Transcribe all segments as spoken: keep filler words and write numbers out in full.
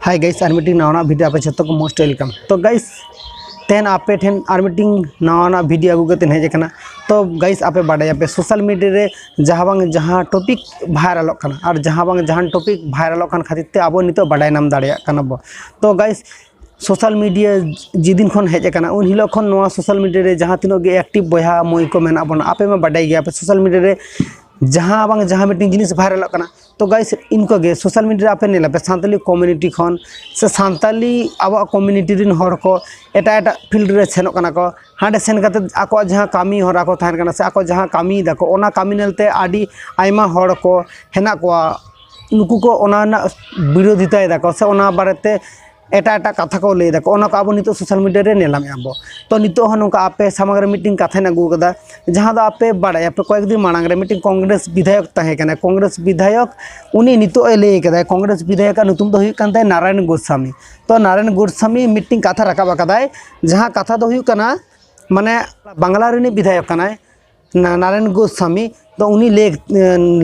Hi guys, ᱟᱨ ᱢᱤᱫᱴᱤᱡ ᱱᱟᱣᱟᱱᱟᱜ video ᱟᱯᱮ ᱡᱷᱚᱛᱚ ᱠᱚ most welcome᱾ ᱛᱚ guys, ᱛᱮᱦᱮᱧ ᱟᱯᱮ ᱴᱷᱮᱱ ᱟᱨ ᱢᱤᱫᱴᱤᱡ ᱱᱟᱣᱟᱱᱟᱜ video ᱟᱹᱜᱩ ᱠᱟᱛᱮ ᱦᱮᱡ ᱟᱠᱟᱱᱟ᱾ ᱛᱚ guys, ᱟᱯᱮ ᱵᱟᱰᱟᱭᱟᱯᱮ social media ᱨᱮ ᱡᱟᱦᱟᱸ ᱵᱟᱝ ᱡᱟᱦᱟᱸ topic ᱵᱷᱟᱭᱨᱟᱞᱚᱜ ᱠᱟᱱᱟ, ᱟᱨ ᱡᱟᱦᱟᱸ ᱵᱟᱝ ᱡᱟᱦᱟᱸ topic ᱵᱷᱟᱭᱨᱟᱞᱚᱜ ᱠᱟᱱ ᱠᱷᱟᱹᱛᱤᱨ ᱛᱮ ᱟᱵᱚ ᱱᱤᱛᱚᱜ ᱵᱟᱰᱟᱭ ᱧᱟᱢ ᱫᱟᱲᱮᱭᱟᱜ ᱠᱟᱱᱟ ᱵᱚ᱾ ᱛᱚ guys, social media ᱡᱮᱫᱤᱱ ᱠᱷᱚᱱ ᱦᱮᱡ ᱟᱠᱟᱱᱟ, ᱩᱱ ᱦᱤᱞᱳᱜ ᱠᱷᱚᱱ ᱱᱚᱣᱟ social media ᱨᱮ ᱡᱟᱦᱟᱸ ᱛᱤᱱᱟᱹᱜ ᱜᱮ active ᱵᱚᱭᱦᱟ ᱢᱟᱹᱭ ᱠᱚ ᱢᱮᱱᱟᱜ ᱵᱚᱱᱟ, ᱟᱯᱮ ᱢᱟ ᱵᱟᱰᱟᱭ ᱜᱮᱭᱟ ᱯᱮ social media ᱨᱮ ᱡᱟᱦᱟᱸ ᱵᱟᱝ ᱡᱟᱦᱟᱸ ᱢᱤᱫᱴᱤᱡ ᱡᱤᱱᱤᱥ ᱵᱷᱟᱭᱨᱟᱞᱚᱜ ᱠᱟᱱᱟ᱾ ᱛᱚ guys, ᱤᱱᱠᱟᱹ ᱜᱮ social media ᱨᱮ ᱟᱯᱮ ᱧᱮᱞᱟᱯᱮ ᱥᱟᱱᱛᱟᱞᱤ community ᱠᱷᱚᱱ ᱥᱮ ᱥᱟᱱᱛᱟᱞᱤ ᱟᱵᱚᱣᱟᱜ community ᱨᱮᱱ ᱦᱚᱲ ᱠᱚ ᱮᱴᱟᱜ ᱮᱴᱟᱜ field ᱨᱮ ᱥᱮᱱᱚᱜ ᱠᱟᱱᱟ ᱠᱚ᱾ ᱦᱟᱸᱰᱮ ᱥᱮᱱ ᱠᱟᱛᱮ ᱟᱠᱚᱣᱟᱜ ᱡᱟᱦᱟᱸ ᱠᱟᱹᱢᱤ ᱦᱚᱨᱟ ᱠᱚ ᱛᱟᱦᱮᱱ ᱠᱟᱱᱟ ᱥᱮ ᱟᱠᱚ ᱡᱟᱦᱟᱸ ᱠᱟᱹᱢᱤᱭ ᱫᱟᱠᱚ, ᱚᱱᱟ ᱠᱟᱹᱢᱤ ᱧᱮᱞᱛᱮ ᱟᱹᱰᱤ ᱟᱭᱢᱟ ᱦᱚᱲ ᱠᱚ ᱦᱮᱱᱟᱜ ᱠᱚᱣᱟ, ᱱᱩᱠᱩ ᱠᱚ ᱚᱱᱟ ᱨᱮᱱᱟᱜ ᱵᱤᱨᱳᱫᱷᱤᱛᱟᱭ ᱫᱟᱠᱚ ᱥᱮ ᱚᱱᱟ ᱵᱟᱨᱮᱛᱮ ᱮᱴᱟᱜ ᱮᱴᱟᱜ ᱠᱟᱛᱷᱟ ᱠᱚ ᱞᱟᱹᱭ ᱫᱟᱠᱚ, ᱚᱱᱟ ᱠᱚ ᱟᱵᱚ ᱱᱤᱛᱚᱜ social media ᱨᱮ ᱧᱮᱞ ᱧᱟᱢᱮᱫᱼᱟ ᱵᱚ᱾ ᱛᱚ ᱱᱤᱛᱚᱜ ᱦᱚᱸ ᱱᱚᱝᱠᱟ ᱟᱯᱮ ᱥᱟᱢᱟᱝ ᱨᱮ ᱢᱤᱫᱴᱮᱱ ᱠᱟᱛᱷᱟᱧ ᱟᱹᱜᱩ ᱟᱠᱟᱫᱟ, ᱡᱟᱦᱟᱸ ᱫᱚ ᱟᱯᱮ ᱵᱟᱲᱟᱭᱟᱯᱮ ᱠᱚᱭᱮᱠ ᱫᱤᱱ ᱢᱟᱲᱟᱝ ᱨᱮ ᱢᱤᱫᱴᱮᱱ ᱠᱚᱝᱜᱨᱮᱥ ᱵᱤᱫᱷᱟᱭᱚᱠ ᱛᱟᱦᱮᱸ ᱠᱟᱱᱟᱭ, ᱠᱚᱝᱜᱨᱮᱥ ᱵᱤᱫᱷᱟᱭᱚᱠ, ᱩᱱᱤ ᱱᱤᱛᱚᱜ ᱮ ᱞᱟᱹᱭ ᱟᱠᱟᱫᱟᱭ, ᱠᱚᱝᱜᱨᱮᱥ ᱵᱤᱫᱷᱟᱭᱚᱠᱟᱜ ᱧᱩᱛᱩᱢ ᱫᱚ ᱦᱩᱭᱩᱜ ᱠᱟᱱ ᱛᱟᱭᱟ ᱱᱟᱨᱟᱭᱚᱱ ᱜᱳᱥᱟᱢᱤ᱾ ᱛᱚ ᱱᱟᱨᱟᱭᱚᱱ ᱜᱳᱥᱟᱢᱤ ᱢᱤᱫᱴᱮᱱ ᱠᱟᱛᱷᱟ ᱨᱟᱠᱟᱵ ᱟᱠᱟᱫᱟᱭ, ᱡᱟᱦᱟᱸ ᱠᱟᱛᱷᱟ ᱫᱚ ᱦᱩᱭᱩᱜ ᱠᱟᱱᱟ, ᱢᱟᱱᱮ ᱵᱟᱝᱞᱟ ᱨᱤᱱᱤᱡ ᱵᱤᱫᱷᱟᱭᱚᱠ ᱠᱟᱱᱟᱭ ᱱᱟ-, ᱱᱟᱨᱟᱭᱚᱱ ᱜᱳᱥᱟᱢᱤ᱾ ᱛᱚ ᱩᱱᱤ ᱞᱟᱹᱭ,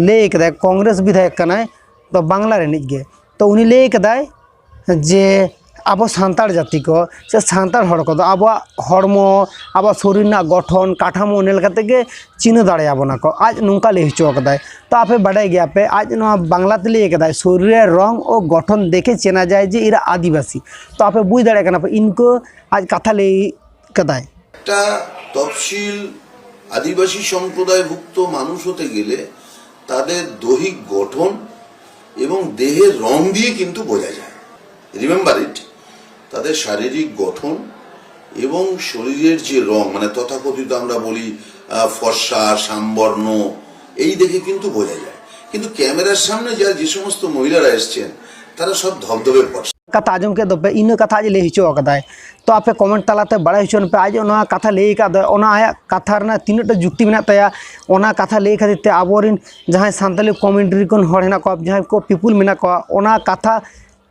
ᱞᱟᱹᱭ ᱠᱟᱫᱟᱭ, ᱠᱚᱝᱜᱨᱮᱥ ᱵᱤᱫᱷᱟᱭᱚᱠ ᱠᱟᱱᱟᱭ, ᱛᱚ ᱵᱟᱝᱞᱟ ᱨᱤᱱᱤᱡ ᱜᱮ᱾ ᱛᱚ ᱩᱱᱤ ᱞᱟᱹᱭ ᱠᱟᱫᱟᱭ ᱡᱮ ᱟᱵᱚ ᱥᱟᱱᱛᱟᱲ ᱡᱟᱹᱛᱤ ᱠᱚ ᱥᱮ ᱥᱟᱱᱛᱟᱲ ᱦᱚᱲ ᱠᱚᱫᱚ ᱟᱵᱚᱣᱟᱜ ᱦᱚᱲᱢᱚ, ᱟᱵᱚᱣᱟᱜ ᱥᱚᱨᱤᱨ ᱨᱮᱱᱟᱜ ᱜᱚᱴᱷᱚᱱ ᱠᱟᱴᱷᱟᱢᱳ ᱧᱮᱞ ᱠᱟᱛᱮ ᱜᱮ ᱪᱤᱱᱦᱟᱹ ᱫᱟᱲᱮᱭᱟᱵᱚᱱᱟ ᱠᱚ, ᱟᱡ ᱱᱚᱝᱠᱟ ᱞᱟᱹᱭ ᱦᱚᱪᱚ ᱠᱟᱫᱟᱭ᱾ ᱛᱚ ᱟᱯᱮ ᱵᱟᱰᱟᱭ ᱜᱮᱭᱟ ᱯᱮ, ᱟᱡ ᱱᱚᱣᱟ ᱵᱟᱝᱞᱟ ᱛᱮ ᱞᱟᱹᱭ ᱠᱟᱫᱟᱭ, "শরীরের রং ও গঠন দেখে চেনা যায় যে এরা আদিবাসী।" ᱛᱚ ᱟᱯᱮ ᱵᱩᱡᱽ ᱫᱟᱲᱮᱭᱟᱜ ᱠᱟᱱᱟ ᱯᱮ, ᱤᱱᱠᱟᱹ ᱟᱡ ᱠᱟᱛᱷᱟ ᱞᱟᱹᱭ ᱠᱟᱫᱟᱭ᱾ একটা তফসিল আদিবাসী সম্প্রদায়ভুক্ত মানুষ হতে গেলে তাদের দৈহিক গঠন এবং দেহের রং দিয়ে কিন্তু বোঝা যায়। রিমেম্বার ইট, তাদের শারীরিক গঠন এবং শরীরের যে রং, মানে তথাকথিত আমরা বলি আহ, ফর্সা, শ্যামবর্ণ, এই দেখে কিন্তু বোঝা যায়। কিন্তু ক্যামেরার সামনে যা যে সমস্ত মহিলারা এসছেন, তারা সব ধবধবে ফর্সা। ᱠᱟᱛᱷᱟ ᱟᱸᱡᱚᱢ ᱠᱮᱫ ᱫᱚᱯᱮ, ᱤᱱᱟᱹ ᱠᱟᱛᱷᱟ ᱟᱡ ᱞᱟᱹᱭ ᱦᱚᱪᱚ ᱟᱠᱟᱫᱟᱭ᱾ ᱛᱚ ᱟᱯᱮ comment ᱛᱟᱞᱟᱛᱮ ᱵᱟᱲᱟᱭ ᱦᱚᱪᱚ ᱯᱮ, ᱟᱡ ᱚᱱᱟ ᱠᱟᱛᱷᱟ ᱞᱟᱹᱭ ᱟᱠᱟᱫ ᱫᱚ, ᱚᱱᱟ ᱟᱭᱟᱜ ᱠᱟᱛᱷᱟ ᱨᱮᱱᱟᱜ ᱛᱤᱱᱟᱹᱜ ᱴᱟ ᱡᱩᱠᱛᱤ ᱢᱮᱱᱟᱜ ᱛᱟᱭᱟ, ᱚᱱᱟ ᱠᱟᱛᱷᱟ ᱞᱟᱹᱭ ᱠᱷᱟᱹᱛᱤᱨ ᱛᱮ ᱟᱵᱚᱨᱮᱱ ᱡᱟᱦᱟᱸᱭ ᱥᱟᱱᱛᱟᱞᱤ community ᱨᱮᱱ ᱦᱚᱲ ᱦᱮᱱᱟᱜ ᱠᱚᱣᱟ, ᱡᱟᱦᱟᱸᱭ ᱠᱚ people ᱢᱮᱱᱟᱜ ᱠᱚᱣᱟ, ᱚᱱᱟ ᱠᱟᱛᱷᱟ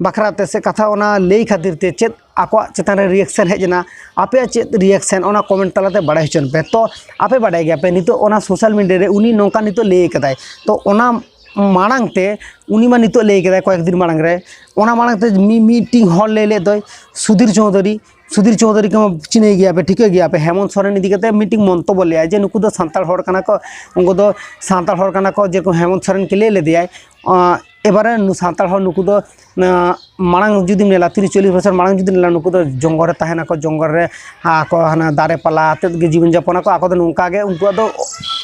ᱵᱟᱠᱷᱨᱟ ᱛᱮ ᱥᱮ ᱠᱟᱛᱷᱟ ᱚᱱᱟ ᱞᱟᱹᱭ ᱠᱷᱟᱹᱛᱤᱨ ᱛᱮ ᱪᱮᱫ ᱟᱠᱚᱣᱟᱜ ᱪᱮᱛᱟᱱ ᱨᱮ reaction ᱦᱮᱡ ᱮᱱᱟ, ᱟᱯᱮᱭᱟᱜ ᱪᱮᱫ reaction, ᱚᱱᱟ comment ᱛᱟᱞᱟᱛᱮ ᱵᱟᱲᱟᱭ ᱦᱚᱪᱚᱱ ᱯᱮ᱾ ᱛᱚ ᱟᱯᱮ ᱵᱟᱰᱟᱭ ᱜᱮᱭᱟ ᱯᱮ, ᱱᱤᱛᱚᱜ ᱚᱱᱟ social media ᱨᱮ ᱩᱱᱤ ᱱᱚᱝᱠᱟ ᱱᱤᱛᱚᱜ ᱞᱟᱹᱭ ᱠᱟᱫᱟᱭ᱾ ᱛᱚ ᱚᱱᱟ ᱢᱟᱲᱟᱝ ᱛᱮ ᱩᱱᱤ ᱢᱟ ᱱᱤᱛᱚᱜ ᱞᱟᱹᱭ ᱠᱮᱫᱟᱭ ᱠᱚᱭᱮᱠ ᱫᱤᱱ ᱢᱟᱲᱟᱝ ᱨᱮ, ᱚᱱᱟ ᱢᱟᱲᱟᱝ ᱛᱮ ᱢᱤ- ᱢᱤᱫᱴᱤᱝ ᱦᱚᱲ ᱞᱟᱹᱭ ᱞᱮᱫ ᱫᱚᱭ ᱥᱩᱫᱷᱤᱨ ᱪᱳᱣᱫᱷᱩᱨᱤ᱾ ᱥᱩᱫᱷᱤᱨ ᱪᱳᱣᱫᱷᱩᱨᱤ ᱠᱚ ᱪᱤᱱᱦᱟᱹᱭ ᱜᱮᱭᱟ ᱯᱮ, ᱴᱷᱤᱠᱟᱹ ᱜᱮᱭᱟ ᱯᱮ, ᱦᱮᱢᱚᱱᱛ ᱥᱚᱨᱮᱱ ᱤᱫᱤ ᱠᱟᱛᱮ ᱢᱤᱫᱴᱤᱝ ᱢᱚᱱᱛᱚᱵᱵᱚ ᱞᱟᱹᱭᱟ ᱡᱮ ᱱᱩᱠᱩ ᱫᱚ ᱥᱟᱱᱛᱟᱲ ᱦᱚᱲ ᱠᱟᱱᱟ ᱠᱚ, ᱩᱱᱠᱩ ᱫᱚ ᱥᱟᱱᱛᱟᱲ ᱦᱚᱲ ᱠᱟᱱᱟ ᱠᱚ, ᱡᱮᱨᱚᱠᱚᱢ ᱦᱮᱢᱚᱱᱛ ᱥᱚᱨᱮᱱ ᱠᱤᱱ ᱞᱟᱹᱭ ᱞᱮᱫᱮᱭᱟᱭ᱾ ᱟᱸ, ᱮᱵᱟᱨᱮ ᱱᱩ- ᱥᱟᱱᱛᱟᱲ ᱦᱚᱲ ᱱᱩᱠᱩ ᱫᱚ, ᱟᱸ, ᱢᱟᱲᱟᱝ ᱡᱩᱫᱤᱢ ᱧᱮᱞᱟ, ᱛᱤᱨᱤᱥ ᱪᱚᱞᱞᱤᱥ ᱵᱚᱪᱷᱚᱨ ᱢᱟᱲᱟᱝ ᱡᱩᱫᱤᱢ ᱧᱮᱞᱟ, ᱱᱩᱠᱩ ᱫᱚ ᱡᱚᱝᱜᱚᱞ ᱨᱮ ᱛᱟᱦᱮᱱᱟᱠᱚ, ᱡᱚᱝᱜᱚᱞ ᱨᱮ ᱟᱠᱚ ᱦᱟᱱᱟ ᱫᱟᱨᱮ ᱯᱟᱞᱟ ᱟᱛᱮᱫ ᱜᱮ ᱡᱤᱵᱚᱱ ᱡᱟᱯᱚᱱ ᱟᱠᱚ, ᱟᱠᱚ ᱫᱚ ᱱᱚᱝᱠᱟ ᱜᱮ ᱩᱱᱠᱩᱣᱟᱜ ᱫᱚ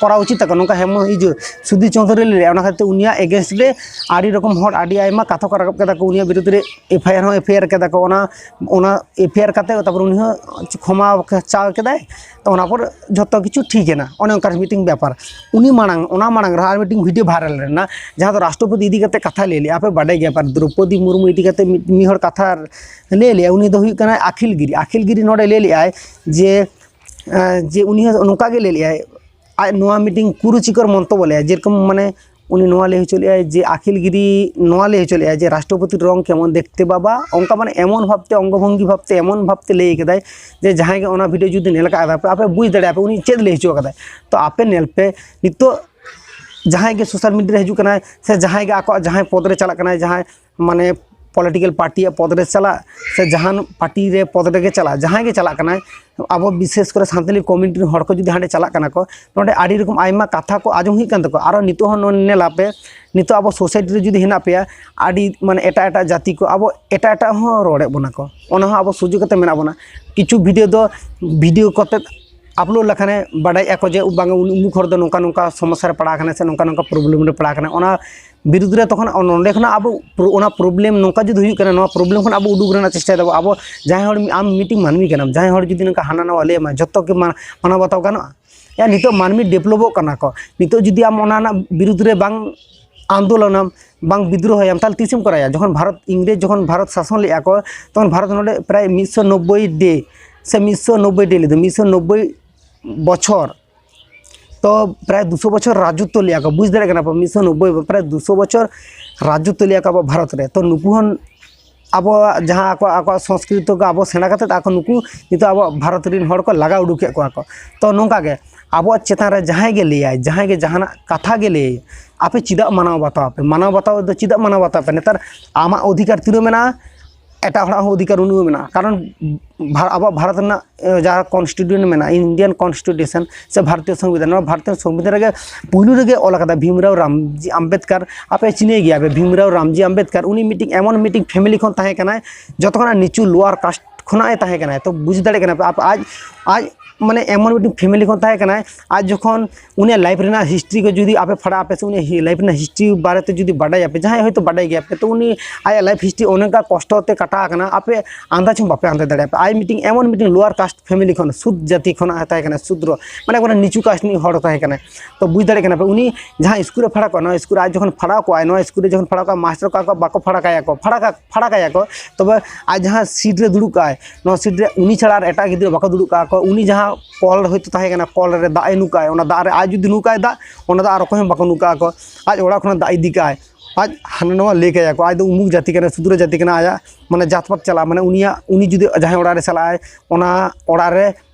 ᱠᱚᱨᱟᱣ ᱩᱪᱤᱛ ᱛᱟᱠᱚ, ᱱᱚᱝᱠᱟ ᱦᱮᱢᱚ ᱤᱭᱟᱹ ᱥᱩᱫᱷᱤᱨ ᱪᱳᱣᱫᱷᱩᱨᱤ ᱞᱟᱹᱭ ᱞᱮᱫᱼᱟ᱾ ᱚᱱᱟ ᱠᱷᱟᱹᱛᱤᱨ ᱛᱮ ᱩᱱᱤᱭᱟᱜ against ᱨᱮ ᱟᱹᱰᱤ ᱨᱚᱠᱚᱢ ᱦᱚᱲ ᱟᱹᱰᱤ ᱟᱭᱢᱟ ᱠᱟᱛᱷᱟ ᱠᱚ ᱨᱟᱠᱟᱵ ᱠᱮᱫᱟ ᱠᱚ, ᱩᱱᱤᱭᱟᱜ ᱵᱤᱨᱩᱫᱽ ᱨᱮ FIR ᱦᱚᱸ FIR ᱠᱮᱫᱟ ᱠᱚ᱾ ᱚᱱᱟ, ᱚᱱᱟ FIR ᱠᱟᱛᱮ ᱛᱟᱨᱯᱚᱨ ᱩᱱᱤ ᱦᱚᱸ ᱠᱷᱚᱢᱟ ᱪᱟᱣ ᱠᱮᱫᱟᱭ᱾ ᱛᱚ ᱚᱱᱟ ᱯᱚᱨ ᱡᱷᱚᱛᱚ ᱠᱤᱪᱷᱩ ᱴᱷᱤᱠ ᱮᱱᱟ᱾ ᱚᱱᱮ ᱚᱱᱠᱟᱱ ᱢᱤᱫᱴᱤᱝ ᱵᱮᱯᱟᱨ᱾ ᱩᱱᱤ ᱢᱟᱲᱟᱝ, ᱚᱱᱟ ᱢᱟᱲᱟᱝ ᱨᱮᱦᱚᱸ ᱟᱨ ᱢᱤᱫᱴᱤᱝ video viral ᱞᱮᱱᱟ, ᱡᱟᱦᱟᱸ ᱫᱚ ᱨᱟᱥᱴᱨᱚᱯᱚᱛᱤ ᱤᱫᱤ ᱠᱟᱛᱮ ᱠᱟᱛᱷᱟ ᱞᱟᱹᱭ ᱞᱮᱫᱼᱟ᱾ ᱟᱯᱮ ᱵᱟᱰᱟᱭ ᱜᱮᱭᱟ ᱯᱮ, ᱫᱨᱚᱯᱚᱫᱤ ᱢᱩᱨᱢᱩ ᱤᱫᱤ ᱠᱟᱛᱮ ᱢᱤᱫ, ᱢᱤᱫ ᱦᱚᱲ ᱠᱟᱛᱷᱟ ᱞᱟᱹᱭ ᱞᱮᱫᱼᱟ᱾ ᱩᱱᱤ ᱫᱚ ᱦᱩᱭᱩᱜ ᱠᱟᱱᱟᱭ ᱟᱠᱷᱤᱞ ᱜᱤᱨᱤ᱾ ᱟᱠᱷᱤᱞ ᱜᱤᱨᱤ ᱱᱚᱰᱮ ᱞᱟᱹᱭ ᱞᱮᱫᱼᱟᱭ ᱡᱮ, ᱮᱸ, ᱡᱮ ᱩᱱᱤ ᱦᱚᱸ ᱱᱚᱝᱠᱟ ᱜᱮ ᱞᱟᱹᱭ ᱞᱮᱫᱼᱟᱭ, ᱟᱡ ᱱᱚᱣᱟ ᱢᱤᱫᱴᱤᱝ ᱠᱩᱨᱩᱪᱤᱠᱚᱨ ᱢᱚᱱᱛᱚᱵᱵᱚ ᱞᱮᱫᱼᱟ, ᱡᱮᱨᱚᱠᱚᱢ ᱢᱟᱱᱮ ᱩᱱᱤ ᱱᱚᱣᱟ ᱞᱟᱹᱭ ᱦᱚᱪᱚ ᱞᱮᱫᱼᱟᱭ ᱡᱮ ᱟᱠᱷᱤᱞ ᱜᱤᱨᱤ ᱱᱚᱣᱟ ᱞᱟᱹᱭ ᱦᱚᱪᱚ ᱞᱮᱫᱼᱟᱭ ᱡᱮ ᱨᱟᱥᱴᱨᱚᱯᱚᱛᱤ ᱨᱚᱝ ᱠᱮᱢᱚᱱ ᱫᱮᱠᱷᱛᱮ ᱵᱟᱵᱟ, ᱚᱱᱠᱟ ᱢᱟᱱᱮ ᱮᱢᱚᱱ ᱵᱷᱟᱵᱽᱛᱮ, ᱚᱝᱜᱚ ᱵᱷᱚᱝᱜᱤ ᱵᱷᱟᱵᱽᱛᱮ, ᱮᱢᱚᱱ ᱵᱷᱟᱵᱽᱛᱮ ᱞᱟᱹᱭ ᱠᱮᱫᱟᱭ ᱡᱮ ᱡᱟᱦᱟᱸᱭ ᱜᱮ ᱚᱱᱟ video ᱡᱩᱫᱤ ᱧᱮᱞ ᱠᱟᱜᱼᱟ ᱯᱮ, ᱟᱯᱮ ᱵᱩᱡᱽ ᱫᱟᱲᱮᱭᱟᱜᱼᱟ ᱯᱮ ᱩᱱᱤ ᱪᱮᱫ ᱞᱟᱹᱭ ᱦᱚᱪᱚ ᱠᱟᱫᱟᱭ᱾ ᱛᱚ ᱟᱯᱮ ᱧᱮᱞ ᱯᱮ, ᱱᱤᱛᱚᱜ ᱡᱟᱦᱟᱸᱭ ᱜᱮ social media ᱨᱮ ᱦᱤᱡᱩᱜ ᱠᱟᱱᱟᱭ ᱥᱮ ᱡᱟᱦᱟᱸᱭ ᱜᱮ ᱟᱠᱚᱣᱟᱜ ᱡᱟᱦᱟᱸᱭ ᱯᱚᱫᱽ ᱨᱮ ᱪᱟᱞᱟᱜ ᱠᱟᱱᱟᱭ, ᱡᱟᱦᱟᱸᱭ ᱢᱟᱱᱮ political party ᱭᱟᱜ ᱯᱚᱫᱽ ᱨᱮ ᱪᱟᱞᱟᱜ ᱥᱮ ᱡᱟᱦᱟᱱ party ᱨᱮ ᱯᱚᱫᱽ ᱨᱮᱜᱮ ᱪᱟᱞᱟᱜ, ᱡᱟᱦᱟᱸᱭ ᱜᱮ ᱪᱟᱞᱟᱜ ᱠᱟᱱᱟᱭ, ᱟᱵᱚ ᱵᱤᱥᱮᱥ ᱠᱚᱨᱮ ᱥᱟᱱᱛᱟᱲᱤ community ᱨᱮᱱ ᱦᱚᱲ ᱠᱚ ᱡᱩᱫᱤ ᱦᱟᱸᱰᱮ ᱪᱟᱞᱟᱜ ᱠᱟᱱᱟ ᱠᱚ, ᱱᱚᱰᱮ ᱟᱹᱰᱤ ᱨᱚᱠᱚᱢ ᱟᱭᱢᱟ ᱠᱟᱛᱷᱟ ᱠᱚ ᱟᱸᱡᱚᱢ ᱦᱩᱭᱩᱜ ᱠᱟᱱ ᱛᱟᱠᱚᱣᱟ᱾ ᱟᱨᱚ ᱱᱤᱛᱚᱜ ᱦᱚᱸ ᱱᱚᱰᱮ ᱧᱮᱞ ᱟᱯᱮ, ᱱᱤᱛᱚᱜ ᱟᱵᱚ society ᱨᱮ ᱡᱩᱫᱤ ᱦᱮᱱᱟᱜ ᱯᱮᱭᱟ, ᱟᱹᱰᱤ ᱢᱟᱱᱮ ᱮᱴᱟᱜ ᱮᱴᱟᱜ ᱡᱟᱹᱛᱤ ᱠᱚ, ᱟᱵᱚ ᱮᱴᱟᱜ ᱮᱴᱟᱜ ᱦᱚᱸ ᱨᱚᱲᱮᱫ ᱵᱚᱱᱟ ᱠᱚ, ᱚᱱᱟ ᱦᱚᱸ ᱟᱵᱚ ᱥᱩᱡᱳᱜᱽ ᱠᱟᱛᱮ ᱢᱮᱱᱟᱜ ᱵᱚᱱᱟ᱾ ᱠᱤᱪᱷᱩ video ᱫᱚ video ᱠᱟᱛᱮ upload ᱞᱮᱠᱷᱟᱱᱮ ᱵᱟᱰᱟᱭᱮᱫᱼᱟ ᱠᱚ ᱡᱮ ᱵᱟᱝᱟ ᱩᱱ- ᱩᱢᱩᱠ ᱦᱚᱲ ᱫᱚ ᱱᱚᱝᱠᱟ ᱱᱚᱝᱠᱟ ᱥᱚᱢᱚᱥᱥᱟ ᱨᱮ ᱯᱟᱲᱟᱣ ᱟᱠᱟᱱᱟ ᱥᱮ ᱱᱚᱝᱠᱟ ᱱᱚᱝᱠᱟ problem ᱨᱮ ᱯᱟᱲᱟᱣ ᱟᱠᱟᱱᱟ᱾ ᱚᱱᱟ ᱵᱤᱨᱩᱫᱽ ᱨᱮ ᱛᱚᱠᱷᱚᱱ ᱱᱚᱸᱰᱮ ᱠᱷᱚᱱᱟᱜ ᱟᱵᱚ ᱯᱨᱚ- ᱚᱱᱟ problem ᱱᱚᱝᱠᱟ ᱡᱩᱫᱤ ᱦᱩᱭᱩᱜ ᱠᱟᱱᱟ, ᱱᱚᱣᱟ problem ᱠᱷᱚᱱ ᱟᱵᱚ ᱩᱰᱩᱠ ᱨᱮᱱᱟᱜ ᱪᱮᱥᱴᱟᱭ ᱫᱟᱵᱚ᱾ ᱟᱵᱚ ᱡᱟᱦᱟᱸᱭ ᱦᱚᱲ, ᱟᱢ ᱢᱤᱫᱴᱤᱡ ᱢᱟᱹᱱᱢᱤ ᱠᱟᱱᱟᱢ, ᱡᱟᱦᱟᱸᱭ ᱦᱚᱲ ᱡᱩᱫᱤ ᱱᱚᱝᱠᱟ ᱦᱟᱱᱟ ᱱᱟᱣᱟ ᱞᱟᱹᱭ ᱟᱢᱟ, ᱡᱷᱚᱛᱚ ᱜᱮ ᱢᱟ- ᱢᱟᱱᱟᱣ ᱵᱟᱛᱟᱣ ᱜᱟᱱᱚᱜᱼᱟ? ᱭᱟ, ᱱᱤᱛᱚᱜ ᱢᱟᱹᱱᱢᱤ developᱚᱜ ᱠᱟᱱᱟ ᱠᱚ, ᱱᱤᱛᱚᱜ ᱡᱩᱫᱤ ᱟᱢ ᱚᱱᱟ ᱨᱮᱱᱟᱜ ᱵᱤᱨᱩᱫᱽ ᱨᱮ ᱵᱟᱝ ᱟᱱᱫᱳᱞᱚᱱᱟᱢ, ᱵᱟᱝ ᱵᱤᱫᱽᱨᱳᱦᱚᱭᱟᱢ, ᱛᱟᱦᱚᱞᱮ ᱛᱤᱥᱮᱢ ᱠᱚᱨᱟᱭᱟ? ᱡᱚᱠᱷᱚᱱ ᱵᱷᱟᱨᱚᱛ, ᱤᱝᱨᱮᱡᱽ ᱡᱚᱠᱷᱚᱱ ᱵᱷᱟᱨᱚᱛ ᱥᱟᱥᱚᱱ ᱞᱮᱫᱼᱟ ᱠᱚ, ᱛᱚᱠᱷᱚᱱ ᱵᱷᱟᱨᱚᱛ ᱱᱚᱰᱮ ᱯᱨᱟᱭ ᱢᱤᱫᱥᱚ ᱱᱚᱵᱵᱳᱭ day ᱥᱮ ᱢᱤᱫᱥᱚ ᱱᱚᱵᱵᱳᱭ day ᱞᱟᱹᱭ ᱫᱚ ᱢᱤᱫᱥᱚ ᱱᱚᱵᱵᱳᱭ ᱵᱚᱪᱷᱚᱨ, ᱛᱚ ᱯᱨᱟᱭ ᱫᱩᱥᱚ ᱵᱚᱪᱷᱚᱨ ᱨᱟᱡᱚᱛᱛᱚ ᱞᱮᱫᱼᱟ ᱠᱚ᱾ ᱵᱩᱡᱽ ᱫᱟᱲᱮᱭᱟᱜ ᱠᱟᱱᱟ ᱯᱮ, ᱢᱤᱫᱥᱚ ᱱᱚᱵᱵᱳᱭ, ᱯᱨᱟᱭ ᱫᱩᱥᱚ ᱵᱚᱪᱷᱚᱨ ᱨᱟᱡᱚᱛᱛᱚ ᱞᱮᱫᱼᱟ ᱠᱚ ᱟᱵᱚ ᱵᱷᱟᱨᱚᱛ ᱨᱮ᱾ ᱛᱚ ᱱᱩᱠᱩ ᱦᱚᱸ ᱟᱵᱚᱣᱟᱜ ᱡᱟᱦᱟᱸ ᱟᱠᱚᱣᱟᱜ, ᱟᱠᱚᱣᱟᱜ ᱥᱚᱝᱥᱠᱨᱤᱛᱤ ᱠᱚ ᱟᱵᱚ ᱥᱮᱬᱟ ᱠᱟᱛᱮᱫ ᱟᱠᱚ ᱱᱩᱠᱩ ᱱᱤᱛᱚᱜ ᱟᱵᱚᱣᱟᱜ ᱵᱷᱟᱨᱚᱛ ᱨᱮᱱ ᱦᱚᱲ ᱠᱚ ᱞᱟᱜᱟ ᱩᱰᱩᱠᱮᱫ ᱠᱚᱣᱟ ᱠᱚ᱾ ᱛᱚ ᱱᱚᱝᱠᱟ ᱜᱮ ᱟᱵᱚᱣᱟᱜ ᱪᱮᱛᱟᱱ ᱨᱮ ᱡᱟᱦᱟᱸᱭ ᱜᱮ ᱞᱟᱹᱭᱟᱭ, ᱡᱟᱦᱟᱸᱭ ᱜᱮ ᱡᱟᱦᱟᱱᱟᱜ ᱠᱟᱛᱷᱟ ᱜᱮ ᱞᱟᱹᱭᱟᱭ, ᱟᱯᱮ ᱪᱮᱫᱟᱜ ᱢᱟᱱᱟᱣ ᱵᱟᱛᱟᱣ ᱟᱯᱮ? ᱢᱟᱱᱟᱣ ᱵᱟᱛᱟᱣ ᱫᱚ ᱪᱮᱫᱟᱜ ᱢᱟᱱᱟᱣ ᱵᱟᱛᱟᱣ ᱯᱮ? ᱱᱮᱛᱟᱨ ᱟᱢᱟᱜ ᱚᱫᱷᱤᱠᱟᱨ ᱛᱤᱱᱟᱹᱜ ᱢᱮᱱᱟᱜᱼᱟ, ᱮᱴᱟᱜ ᱦᱚᱲᱟᱜ ᱦᱚᱸ ᱚᱫᱷᱤᱠᱟᱨ ᱩᱱᱟᱹᱜ ᱢᱮᱱᱟᱜᱼᱟ᱾ ᱠᱟᱨᱚᱱ ᱵᱷᱟ-, ᱟᱵᱚᱣᱟᱜ ᱵᱷᱟᱨᱚᱛ ᱨᱮᱱᱟᱜ, ᱮ, ᱡᱟᱦᱟᱸ constitution ᱢᱮᱱᱟᱜᱼᱟ, Indian constitution ᱥᱮ ᱵᱷᱟᱨᱚᱛᱤᱭᱚ ᱥᱚᱝᱵᱤᱫᱷᱟᱱ, ᱱᱚᱣᱟ ᱵᱷᱟᱨᱚᱛᱤᱭᱚ ᱥᱚᱝᱵᱤᱫᱷᱟᱱ ᱨᱮᱜᱮ ᱯᱩᱭᱞᱩ ᱨᱮᱜᱮ ᱚᱞ ᱟᱠᱟᱫᱟ ᱵᱷᱤᱢᱨᱟᱣ ᱨᱟᱢᱡᱤ ᱟᱢᱵᱮᱫᱠᱟᱨ᱾ ᱟᱯᱮ ᱪᱤᱱᱦᱟᱹᱭ ᱜᱮᱭᱟ ᱯᱮ ᱵᱷᱤᱢᱨᱟᱣ ᱨᱟᱢᱡᱤ ᱟᱢᱵᱮᱫᱠᱟᱨ? ᱩᱱᱤ ᱢᱤᱫᱴᱤᱡ ᱮᱢᱚᱱ ᱢᱤᱫᱴᱤᱡ family ᱠᱷᱚᱱ ᱛᱟᱦᱮᱸ ᱠᱟᱱᱟᱭ, ᱡᱚᱛᱚ ᱠᱷᱚᱱᱟᱜ ᱱᱤᱪᱩ lower caste ᱠᱷᱚᱱᱟᱜ ᱮ ᱛᱟᱦᱮᱸ ᱠᱟᱱᱟᱭ᱾ ᱛᱚ ᱵᱩᱡᱽ ᱫᱟᱲᱮᱭᱟᱜ ᱠᱟᱱᱟ ᱯᱮ, ᱟᱯ-, ᱟᱡ, ᱟᱡ ᱢᱟᱱᱮ ᱮᱢᱚᱱ ᱢᱤᱫᱴᱤᱡ family ᱠᱷᱚᱱ ᱛᱟᱦᱮᱸ ᱠᱟᱱᱟᱭ᱾ ᱟᱡ ᱡᱚᱠᱷᱚᱱ ᱩᱱᱤᱭᱟᱜ life ᱨᱮᱱᱟᱜ history ᱠᱚ ᱡᱩᱫᱤ ᱟᱯᱮ ᱯᱷᱟᱲᱟᱜ ᱟᱯᱮ ᱥᱮ ᱩᱱᱤᱭᱟᱜ ᱦᱤ-, life ᱨᱮᱱᱟᱜ history ᱵᱟᱨᱮᱛᱮ ᱡᱩᱫᱤ ᱵᱟᱰᱟᱭ ᱟᱯᱮ, ᱡᱟᱦᱟᱸᱭ ᱦᱚᱭᱛᱳ ᱵᱟᱰᱟᱭ ᱜᱮᱭᱟ ᱯᱮ, ᱛᱚ ᱩᱱᱤ ᱟᱭᱟᱜ life history ᱚᱱᱮ ᱚᱱᱠᱟ ᱠᱚᱥᱴᱚ ᱛᱮ ᱠᱟᱴᱟᱣ ᱟᱠᱟᱱᱟ, ᱟᱯᱮ ᱟᱱᱫᱟᱡᱽ ᱦᱚᱸ ᱵᱟᱯᱮ ᱟᱱᱫᱟᱡᱽ ᱫᱟᱲᱮᱭᱟᱜᱼᱟ ᱯᱮ᱾ ᱟᱡ ᱢᱤᱫᱴᱤᱡ ᱮᱢᱚᱱ ᱢᱤᱫᱴᱤᱡ lower caste family ᱠᱷᱚᱱ, ᱥᱩᱫ ᱡᱟᱹᱛᱤ ᱠᱷᱚᱱᱟᱜ ᱮ ᱛᱟᱦᱮᱸ ᱠᱟᱱᱟ, ᱥᱩᱫᱨᱚ, ᱢᱟᱱᱮ ᱮᱠᱵᱟᱨᱮ ᱱᱤᱪᱩ caste ᱨᱤᱱᱤᱡ ᱦᱚᱲ ᱛᱟᱦᱮᱸ ᱠᱟᱱᱟᱭ᱾ ᱛᱚ ᱵᱩᱡᱽ ᱫᱟᱲᱮᱭᱟᱜ ᱠᱟᱱᱟ ᱯᱮ, ᱩᱱᱤ ᱡᱟᱦᱟᱸ ᱥᱠᱩᱞ ᱨᱮ ᱯᱷᱟᱲᱟᱣ ᱠᱚᱜᱼᱟ, ᱱᱚᱣᱟ ᱥᱠᱩᱞ ᱨᱮ ᱟᱡ ᱡᱚᱠᱷᱚᱱ ᱯᱷᱟᱲᱟᱣ ᱠᱚᱜᱼᱟᱭ, ᱱᱚᱣᱟ ᱥᱠᱩᱞ ᱨᱮ ᱡᱚᱠᱷᱚᱱ ᱯᱷᱟᱲᱟᱣ ᱠᱚᱜᱼᱟ, ᱢᱟᱥᱴᱟᱨ ᱠᱚ ᱟᱠᱚ ᱵᱟᱠᱚ ᱯᱷᱟᱲᱟᱣ ᱠᱟᱭᱟ ᱠᱚ, ᱯᱷᱟᱲᱟᱣ ᱠᱟ-, ᱯᱷᱟᱲᱟᱣ ᱠᱟᱭᱟ ᱠᱚ, ᱛᱚᱵᱮ ᱟᱡ ᱡᱟᱦᱟᱸ seat ᱨᱮ ᱫᱩᱲᱩᱵ ᱠᱟᱜᱼᱟᱭ, ᱱᱚᱣᱟ seat ᱨᱮ ᱩᱱᱤ ᱪᱷᱟᱲᱟ ᱟᱨ ᱮᱴᱟᱜ ᱜᱤᱫᱽᱨᱟᱹ ᱵᱟᱠᱚ ᱫᱩᱲᱩᱵ ᱠᱟᱜᱼᱟ ᱠᱚ᱾ ᱩᱱᱤ ᱡᱟᱦᱟᱸ ᱠᱚᱞ ᱨᱮ ᱦᱚᱭᱛᱳ ᱛᱟᱦᱮᱸ ᱠᱟᱱᱟ, ᱠᱚᱞ ᱨᱮ ᱫᱟᱜ ᱮ ᱱᱩ ᱠᱟᱜᱼᱟᱭ, ᱚᱱᱟ ᱫᱟᱜ ᱨᱮ ᱟᱡ ᱡᱩᱫᱤ ᱱᱩ ᱠᱟᱜᱼᱟᱭ ᱫᱟᱜ, ᱚᱱᱟ ᱫᱟᱜ ᱟᱨ ᱚᱠᱚᱭ ᱦᱚᱸ ᱵᱟᱠᱚ ᱱᱩ ᱠᱟᱜᱼᱟ ᱠᱚ᱾ ᱟᱡ ᱚᱲᱟᱜ ᱠᱷᱚᱱᱟᱜ ᱫᱟᱜ ᱤᱫᱤ ᱠᱟᱜᱼᱟᱭ, ᱟᱡ ᱦᱟᱱᱟ ᱱᱚᱣᱟ ᱞᱟᱹᱭ ᱠᱟᱭᱟ ᱠᱚ, ᱟᱡ ᱫᱚ ᱩᱢᱩᱠ ᱡᱟᱹᱛᱤ ᱠᱟᱱᱟᱭ, ᱥᱩᱫᱨᱚ ᱡᱟᱹᱛᱤ ᱠᱟᱱᱟᱭ, ᱟᱭᱟᱜ ᱢᱟᱱᱮ ᱡᱟᱛ ᱯᱟᱛ ᱪᱟᱞᱟᱜᱼᱟ, ᱢᱟᱱᱮ ᱩᱱᱤᱭᱟᱜ, ᱩᱱᱤ ᱡᱩᱫᱤ ᱡᱟᱦᱟᱸᱭ ᱚᱲᱟᱜ ᱨᱮ ᱪᱟᱞᱟᱜᱼᱟᱭ, ᱚᱱᱟ ᱚᱲᱟᱜ ᱨᱮ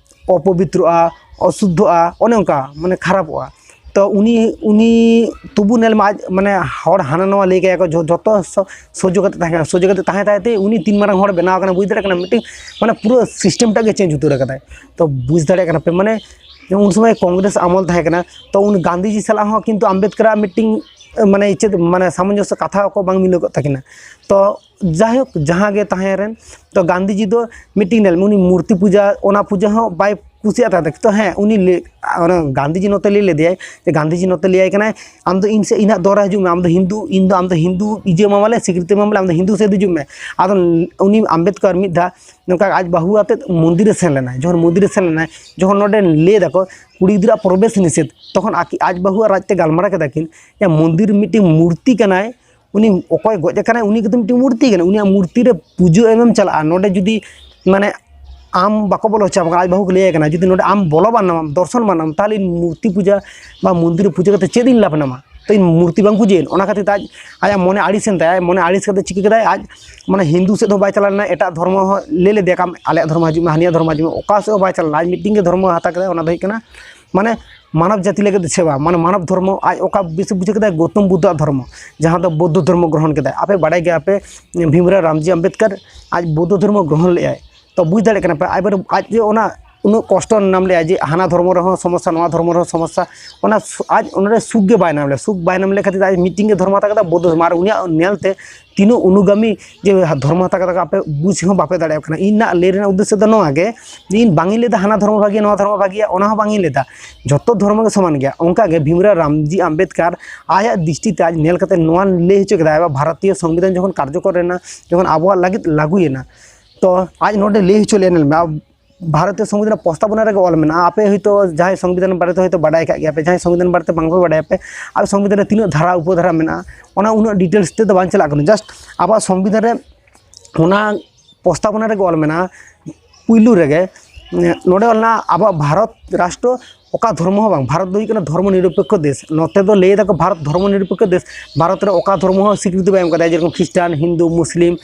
ᱚᱯᱚᱵᱤᱛᱨᱚᱜᱼᱟ, ᱚᱥᱩᱫᱽᱫᱷᱚᱜᱼᱟ, ᱚᱱᱮ ᱚᱱᱠᱟ ᱢᱟᱱᱮ ᱠᱷᱟᱨᱟᱯᱚᱜᱼᱟ᱾ ᱛᱚ ᱩᱱᱤ, ᱩᱱᱤ ᱛᱚᱵᱩ ᱧᱮᱞ ᱢᱮ ᱟᱡ ᱢᱟᱱᱮ ᱦᱚᱲ ᱦᱟᱱᱟ ᱱᱟᱣᱟ ᱞᱟᱹᱭ ᱠᱟᱭᱟ ᱠᱚ, ᱡᱚ-, ᱡᱚᱛᱚ ᱥᱚ-, ᱥᱚᱡᱽᱡᱚ ᱠᱟᱛᱮ ᱛᱟᱦᱮᱸ ᱠᱟᱱᱟ, ᱥᱚᱡᱽᱡᱚ ᱠᱟᱛᱮ ᱛᱟᱦᱮᱸ ᱛᱟᱦᱮᱸ ᱛᱮ ᱩᱱᱤ ᱛᱤᱱ ᱢᱟᱨᱟᱝ ᱦᱚᱲ ᱵᱮᱱᱟᱣ ᱠᱟᱱᱟ, ᱵᱩᱡᱽ ᱫᱟᱲᱮᱭᱟᱜ ᱠᱟᱱᱟ, ᱢᱤᱫᱴᱤᱡ ᱢᱟᱱᱮ ᱯᱩᱨᱟᱹ system ᱴᱟᱜ ᱜᱮ change ᱩᱛᱟᱹᱨ ᱠᱟᱫᱟᱭ᱾ ᱛᱚ ᱵᱩᱡᱽ ᱫᱟᱲᱮᱭᱟᱜ ᱠᱟᱱᱟ ᱯᱮ, ᱢᱟᱱᱮ ᱩᱱ ᱥᱚᱢᱚᱭ ᱠᱚᱝᱜᱨᱮᱥ ᱟᱢᱚᱞ ᱛᱟᱦᱮᱸ ᱠᱟᱱᱟ, ᱛᱚ ᱩᱱ ᱜᱟᱱᱫᱷᱤᱡᱤ ᱥᱟᱞᱟᱜ ᱦᱚᱸ ᱠᱤᱱᱛᱩ ᱟᱢᱵᱮᱫᱠᱟᱨᱟᱜ ᱢᱤᱫᱴᱤᱡ ᱢᱟᱱᱮ ᱪᱮᱫ ᱢᱟᱱᱮ ᱥᱟᱢᱚᱧᱡᱚᱥᱥᱚ ᱠᱟᱛᱷᱟ ᱠᱚ ᱵᱟᱝ ᱢᱤᱞᱟᱹᱜ ᱠᱟᱱ ᱛᱟᱹᱠᱤᱱᱟ᱾ ᱛᱚ ᱡᱟᱭᱦᱳᱠ, ᱡᱟᱦᱟᱸ ᱜᱮ ᱛᱟᱦᱮᱸ ᱨᱮᱱ, ᱛᱚ ᱜᱟᱱᱫᱷᱤᱡᱤ ᱫᱚ ᱢᱤᱫᱴᱤᱡ ᱧᱮᱞ ᱢᱮ, ᱩᱱᱤ ᱢᱩᱨᱛᱤ ᱯᱩᱡᱟᱹ, ᱚᱱᱟ ᱯᱩᱡᱟᱹ ᱦᱚᱸ ᱵᱟᱭ ᱠᱩᱥᱤᱭᱟᱜ ᱛᱟᱦᱮᱸ᱾ ᱛᱚ ᱦᱮᱸ, ᱩᱱᱤ ᱞᱟᱹᱭ, ᱚᱱᱟ ᱜᱟᱱᱫᱷᱤᱡᱤ ᱱᱚᱛᱮ ᱞᱟᱹᱭ ᱞᱮᱫᱮᱭᱟᱭ ᱡᱮ, ᱜᱟᱱᱫᱷᱤᱡᱤ ᱱᱚᱛᱮ ᱞᱟᱹᱭᱟᱭ ᱠᱟᱱᱟᱭ, "ᱟᱢ ᱫᱚ ᱤᱧ ᱥᱮ ᱤᱧᱟᱹᱜ ᱫᱚᱨ ᱨᱮ ᱦᱤᱡᱩᱜ ᱢᱮ, ᱟᱢ ᱫᱚ ᱦᱤᱱᱫᱩ, ᱤᱧ ᱫᱚ, ᱟᱢ ᱫᱚ ᱦᱤᱱᱫᱩ ᱤᱭᱟᱹ ᱮᱢᱟᱢᱟᱞᱮ, ᱥᱤᱠᱨᱤᱛᱤ ᱮᱢᱟᱢᱟᱞᱮ, ᱟᱢ ᱫᱚ ᱦᱤᱱᱫᱩ ᱥᱮᱫ ᱦᱤᱡᱩᱜ ᱢᱮ᱾" ᱟᱫᱚ ᱩᱱᱤ ᱟᱢᱵᱮᱫᱠᱟᱨ ᱢᱤᱫ ᱫᱷᱟᱣ ᱱᱚᱝᱠᱟ ᱟᱡ ᱵᱟᱹᱦᱩ ᱟᱛᱮᱫ ᱢᱚᱱᱫᱤᱨ ᱮ ᱥᱮᱱ ᱞᱮᱱᱟᱭ᱾ ᱡᱚᱠᱷᱚᱱ ᱢᱚᱱᱫᱤᱨ ᱮ ᱥᱮᱱ ᱞᱮᱱᱟᱭ, ᱡᱚᱠᱷᱚᱱ ᱱᱚᱰᱮ ᱞᱟᱹᱭ ᱫᱟᱠᱚ, ᱠᱩᱲᱤ ᱜᱤᱫᱽᱨᱟᱹᱣᱟᱜ ᱯᱨᱚᱵᱮᱥ ᱱᱤᱥᱮᱫᱷ, ᱛᱚᱠᱷᱚᱱ ᱟᱠᱤ-, ᱟᱡ ᱵᱟᱹᱦᱩ ᱟᱨ ᱟᱡ ᱛᱮ ᱜᱟᱞᱢᱟᱨᱟᱣ ᱠᱮᱫᱟ ᱠᱤᱱ, ᱭᱟ, ᱢᱚᱱᱫᱤᱨ ᱢᱤᱫᱴᱤᱡ ᱢᱩᱨᱛᱤ ᱠᱟᱱᱟᱭ, ᱩᱱᱤ ᱚᱠᱚᱭ ᱜᱚᱡ ᱟᱠᱟᱱᱟᱭ, ᱩᱱᱤ ᱠᱤᱱᱛᱩ ᱢᱤᱫᱴᱤᱡ ᱢᱩᱨᱛᱤ ᱠᱟᱱᱟᱭ, ᱩᱱᱤᱭᱟᱜ ᱢᱩᱨᱛᱤ ᱨᱮ ᱯᱩᱡᱟᱹ ᱮᱢᱮᱢ ᱪᱟᱞᱟᱜᱼᱟ, ᱱᱚᱰᱮ ᱡᱩᱫᱤ ᱢᱟᱱᱮ ᱟᱢ ᱵᱟᱠᱚ ᱵᱚᱞᱚ ᱦᱚᱪᱚᱣᱟᱢ ᱠᱟᱱᱟ, ᱟᱡ ᱵᱟᱹᱦᱩ ᱠᱚ ᱞᱟᱹᱭᱟᱭ ᱠᱟᱱᱟ, "ᱡᱩᱫᱤ ᱱᱚᱰᱮ ᱟᱢ ᱵᱚᱞᱚ ᱵᱟᱝ ᱱᱟᱢᱟᱢ, ᱫᱚᱨᱥᱚᱱ ᱵᱟᱝ ᱱᱟᱢ, ᱛᱟᱦᱚᱞᱮ ᱤᱧ ᱢᱩᱨᱛᱤ ᱯᱩᱡᱟᱹ ᱵᱟ ᱢᱚᱱᱫᱤᱨ ᱨᱮ ᱯᱩᱡᱟᱹ ᱠᱟᱛᱮ ᱪᱮᱫ ᱤᱧ ᱞᱟᱵᱷ ᱱᱟᱢᱟ? ᱛᱚ ᱤᱧ ᱢᱩᱨᱛᱤ ᱵᱟᱝ ᱯᱩᱡᱟᱹᱭᱟᱹᱧ?" ᱚᱱᱟ ᱠᱷᱟᱹᱛᱤᱨ ᱛᱮ ᱟᱡ, ᱟᱭᱟᱜ ᱢᱚᱱᱮ ᱟᱹᱲᱤᱥᱮᱱ ᱛᱟᱭᱟ᱾ ᱟᱡ ᱢᱚᱱᱮ ᱟᱹᱲᱤᱥ ᱠᱟᱛᱮ ᱪᱤᱠᱟᱹ ᱠᱮᱫᱟᱭ? ᱟᱡ ᱢᱟᱱᱮ ᱦᱤᱱᱫᱩ ᱥᱮᱫ ᱦᱚᱸ ᱵᱟᱭ ᱪᱟᱞᱟᱣ ᱞᱮᱱᱟ, ᱮᱴᱟᱜ ᱫᱷᱚᱨᱢᱚ ᱦᱚᱸ ᱞᱟᱹᱭ ᱞᱮᱫᱮᱭᱟ ᱠᱚ, "ᱟᱞᱮᱭᱟᱜ ᱫᱷᱚᱨᱢᱚ ᱦᱤᱡᱩᱜ ᱢᱮ, ᱦᱟᱹᱱᱤᱭᱟᱜ ᱫᱷᱚᱨᱢᱚ ᱦᱤᱡᱩᱜ ᱢᱮ", ᱚᱠᱟ ᱥᱮᱫ ᱦᱚᱸ ᱵᱟᱭ ᱪᱟᱞᱟᱣ ᱞᱮᱱᱟ᱾ ᱟᱡ ᱢᱤᱫᱴᱤᱱ ᱜᱮ ᱫᱷᱚᱨᱢᱚ ᱦᱟᱛᱟᱣ ᱠᱮᱫᱟᱭ, ᱚᱱᱟ ᱫᱚ ᱦᱩᱭᱩᱜ ᱠᱟᱱᱟ ᱢᱟᱱᱮ ᱢᱟᱱᱚᱵ ᱡᱟᱹᱛᱤ ᱞᱟᱹᱜᱤᱫ ᱥᱮᱵᱟ, ᱢᱟᱱᱮ ᱢᱟᱱᱚᱵ ᱫᱷᱚᱨᱢᱚ ᱟᱡ ᱚᱠᱟ ᱵᱮᱥ ᱵᱩᱡᱷᱟᱹᱣ ᱠᱮᱫᱟᱭ, ᱜᱳᱛᱚᱢ ᱵᱩᱫᱽᱫᱷᱚᱣᱟᱜ ᱫᱷᱚᱨᱢᱚ, ᱡᱟᱦᱟᱸ ᱫᱚ ᱵᱳᱫᱽᱫᱷᱚ ᱫᱷᱚᱨᱢᱚ ᱜᱨᱚᱦᱚᱱ ᱠᱮᱫᱟᱭ᱾ ᱟᱯᱮ ᱵᱟᱲᱟᱭ ᱜᱮᱭᱟ ᱯᱮ, ᱵᱷᱤᱢᱨᱟᱣ ᱨᱟᱢᱡᱤ ᱟᱢᱵᱮᱫᱠᱟᱨ ᱟᱡ ᱵᱳᱫᱽᱫᱷᱚ ᱫᱷᱚᱨᱢᱚ ᱜᱨᱚᱦᱚᱱ ᱞᱮᱫᱟᱭ᱾ ᱛᱚ ᱵᱩᱡᱽ ᱫᱟᱲᱮᱭᱟᱜ ᱠᱟᱱᱟ ᱯᱮ, ᱟᱡ ᱵᱟᱨ-, ᱟᱡ ᱡᱮ ᱚᱱᱟ ᱩᱱᱟᱹᱜ ᱠᱚᱥᱴᱚ ᱧᱟᱢ ᱞᱮᱫᱼᱟ ᱡᱮ ᱦᱟᱱᱟ ᱫᱷᱚᱨᱢᱚ ᱨᱮᱦᱚᱸ ᱥᱚᱢᱚᱥᱥᱟ, ᱱᱚᱣᱟ ᱫᱷᱚᱨᱢᱚ ᱨᱮᱦᱚᱸ ᱥᱚᱢᱚᱥᱥᱟ, ᱚᱱᱟ ᱥᱩ-, ᱟᱡ ᱚᱱᱟᱨᱮ ᱥᱩᱠ ᱜᱮ ᱵᱟᱭ ᱧᱟᱢ ᱞᱮᱫᱼᱟ᱾ ᱥᱩᱠ ᱵᱟᱭ ᱧᱟᱢ ᱞᱮᱫ ᱠᱷᱟᱹᱛᱤᱨ ᱛᱮ ᱟᱡ ᱢᱤᱫᱴᱤᱱ ᱜᱮ ᱫᱷᱚᱨᱢᱚ ᱦᱟᱛᱟᱣ ᱠᱟᱫᱟ, ᱵᱳᱫᱽᱫᱷᱚ ᱫᱷᱚᱨᱢᱚ᱾ ᱟᱨ ᱩᱱᱤᱭᱟᱜ ᱧᱮᱞ ᱛᱮ ᱛᱤᱱᱟᱹᱜ ᱚᱱᱩᱜᱟᱢᱤ ᱡᱮ ᱫᱷᱚᱨᱢᱚ ᱦᱟᱛᱟᱣ ᱠᱟᱫᱟ ᱠᱚ, ᱟᱯᱮ ᱵᱩᱡᱽ ᱦᱚᱸ ᱵᱟᱯᱮ ᱫᱟᱲᱮᱭᱟᱜ ᱠᱟᱱᱟ᱾ ᱤᱧ ᱨᱮᱱᱟᱜ ᱞᱟᱹᱭ ᱨᱮᱱᱟᱜ ᱩᱫᱽᱫᱮᱥᱥᱚ ᱫᱚ ᱱᱚᱣᱟ ᱜᱮ ᱡᱮ ᱤᱧ ᱵᱟᱝ ᱤᱧ ᱞᱟᱹᱭᱫᱟ ᱦᱟᱱᱟ ᱫᱷᱚᱨᱢᱚ ᱵᱷᱟᱜᱮᱭᱟ, ᱱᱚᱣᱟ ᱫᱷᱚᱨᱢᱚ ᱵᱷᱟᱜᱮᱭᱟ, ᱚᱱᱟ ᱦᱚᱸ ᱵᱟᱝ ᱤᱧ ᱞᱟᱹᱭᱫᱟ, ᱡᱷᱚᱛᱚ ᱫᱷᱚᱨᱢᱚ ᱜᱮ ᱥᱚᱢᱟᱱ ᱜᱮᱭᱟ᱾ ᱚᱱᱠᱟ ᱜᱮ ᱵᱷᱤᱢᱨᱟᱣ ᱨᱟᱢᱡᱤ ᱟᱢᱵᱮᱫᱠᱟᱨ ᱟᱭᱟᱜ ᱫᱨᱤᱥᱴᱤ ᱛᱮ ᱟᱡ ᱧᱮᱞ ᱠᱟᱛᱮ ᱱᱚᱣᱟ ᱞᱟᱹᱭ ᱦᱚᱪᱚ ᱠᱮᱫᱟ, ᱟᱵᱚᱣᱟᱜ ᱵᱷᱟᱨᱚᱛᱤᱭᱚ ᱥᱚᱝᱵᱤᱫᱷᱟᱱ ᱡᱚᱠᱷᱚᱱ ᱠᱟᱨᱡᱚᱠᱚᱨ ᱮᱱᱟ, ᱡᱚᱠᱷᱚᱱ ᱟᱵᱚᱣᱟᱜ ᱞᱟᱹᱜᱤᱫ ᱞᱟᱹᱜᱩᱭᱮᱱᱟ, ᱛᱚ ᱟᱡ ᱱᱚᱰᱮ ᱞᱟᱹᱭ ᱦᱚᱪᱚ ᱞᱮᱭᱟ, ᱧᱮᱞ ᱢᱮ, ᱟᱵ-, ᱵᱷᱟᱨᱚᱛᱤᱭᱚ ᱥᱚᱝᱵᱤᱫᱷᱟᱱ ᱨᱮᱱᱟᱜ ᱯᱨᱚᱥᱛᱟᱵᱚᱱᱟ ᱨᱮᱜᱮ ᱚᱞ ᱢᱮᱱᱟᱜᱼᱟ᱾ ᱟᱯᱮ ᱦᱚᱭᱛᱳ ᱡᱟᱦᱟᱸᱭ ᱥᱚᱝᱵᱤᱫᱷᱟᱱ ᱵᱟᱨᱮᱛᱮ ᱦᱚᱭᱛᱳ ᱵᱟᱰᱟᱭ ᱠᱟᱜ ᱜᱮᱭᱟ ᱯᱮ, ᱡᱟᱦᱟᱸᱭ ᱥᱚᱝᱵᱤᱫᱷᱟᱱ ᱵᱟᱨᱮᱛᱮ ᱵᱟᱝᱯᱮ ᱵᱟᱰᱟᱭᱟ ᱯᱮ, ᱟᱨ ᱥᱚᱝᱵᱤᱫᱷᱟᱱ ᱨᱮ ᱛᱤᱱᱟᱹᱜ ᱫᱷᱟᱨᱟ ᱩᱯᱚᱫᱷᱟᱨᱟ ᱢᱮᱱᱟᱜᱼᱟ, ᱚᱱᱟ ᱩᱱᱟᱹᱜ ᱰᱤᱴᱮᱞᱥ ᱛᱮᱫᱚ ᱵᱟᱝ ᱪᱟᱞᱟᱜ ᱠᱟᱱᱟ᱾ ᱡᱟᱥᱴ ᱟᱵᱚᱣᱟᱜ ᱥᱚᱝᱵᱤᱫᱷᱟᱱ ᱨᱮ ᱚᱱᱟ ᱯᱨᱚᱥᱛᱟᱵᱚᱱᱟ ᱨᱮᱜᱮ ᱚᱞ ᱢᱮᱱᱟᱜᱼᱟ, ᱯᱩᱭᱞᱩ ᱨᱮᱜᱮ, ᱱᱚᱰᱮ ᱚᱞ ᱢᱮᱱᱟᱜᱼᱟ, ᱟᱵᱚᱣᱟᱜ ᱵᱷᱟᱨᱚᱛ ᱨᱟᱥᱴᱨᱚ ᱚᱠᱟ ᱫᱷᱚᱨᱢᱚ ᱦᱚᱸ ᱵᱟᱝ, ᱵᱷᱟᱨᱚᱛ ᱫᱚ ᱦᱩᱭᱩᱜ ᱠᱟᱱᱟ ᱫᱷᱚᱨᱢᱚ ᱱᱤᱨᱚᱯᱮᱠᱠᱷᱚ ᱫᱮᱥ᱾ ᱱᱚᱛᱮ ᱫᱚ ᱞᱟᱹᱭ ᱫᱟᱠᱚ ᱵᱷᱟᱨᱚᱛ ᱫᱷᱚᱨᱢᱚ ᱱᱤᱨᱚᱯᱮᱠᱠᱷᱚ ᱫᱮᱥ, ᱵᱷᱟᱨᱚᱛ ᱨᱮ ᱚᱠᱟ ᱫᱷᱚᱨᱢᱚ ᱦᱚᱸ ᱥᱤᱠᱨᱤᱛᱤ ᱵᱟᱭ ᱮᱢ ᱠᱟᱫᱟ, ᱡᱮᱨᱚᱠᱚᱢ ᱠᱷᱨᱤᱥᱴᱟᱱ, ᱦᱤᱱᱫᱩ, ᱢᱩᱥᱞᱤᱢ,